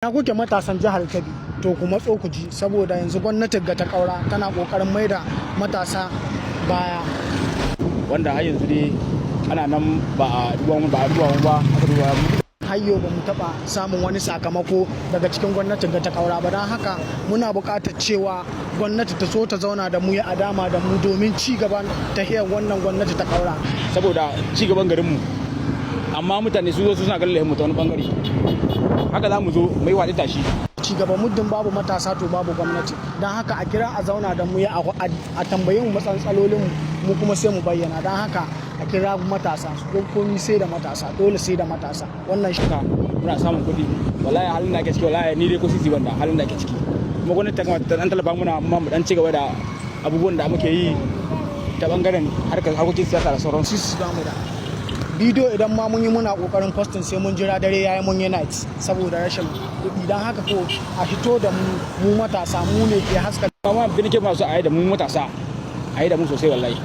Ina kuke, matasan jihar Kebbi? To ku matso ku ji, saboda yanzu gwamnatin ga ta Kaura tana kokarin maida matasa baya. Wanda har yanzu dai ana nan ba a duba mu ba, aka duba mu. Har yau ba mu taba samun wani sakamako daga cikin gwamnatin ga ta Kaura ba. Don haka muna buƙatar cewa gwamnati ta so ta zauna da mu, ya adama da mu domin ci gaban tahiyar wannan gwamnati ta Kaura. Saboda ci gaban garinmu, amma mutane su zo suna ganin mu ta wani bangare. Haka za mu zo mai waɗi tashi. Ci gaba, muddin babu matasa to babu gwamnati. Don haka a kira a zauna da mu, ya a tambayi mu matsalolin mu, kuma sai mu bayyana. Don haka a kira matasa su don komi sai da matasa, dole sai da matasa. Wannan shi Muna samun kuɗi. Wallahi halin da ake ciki, wallahi ni dai ko sisi banda halin da ake ciki. Kuma gwamnati ta kamata ta dan tallafa muna, amma mu dan ci gaba da abubuwan da muke yi ta bangaren harkar harkokin siyasa da sauransu. Sisi ba mu da bidiyo. Idan ma mun yi, muna kokarin posting, sai mun jira dare yayi mun yi night saboda rashin kuɗi. Don haka ko a fito da mu, mu matasa mu ne ke haska. Amma bin ke masu a yi da mu matasa, a yi da mu sosai wallahi.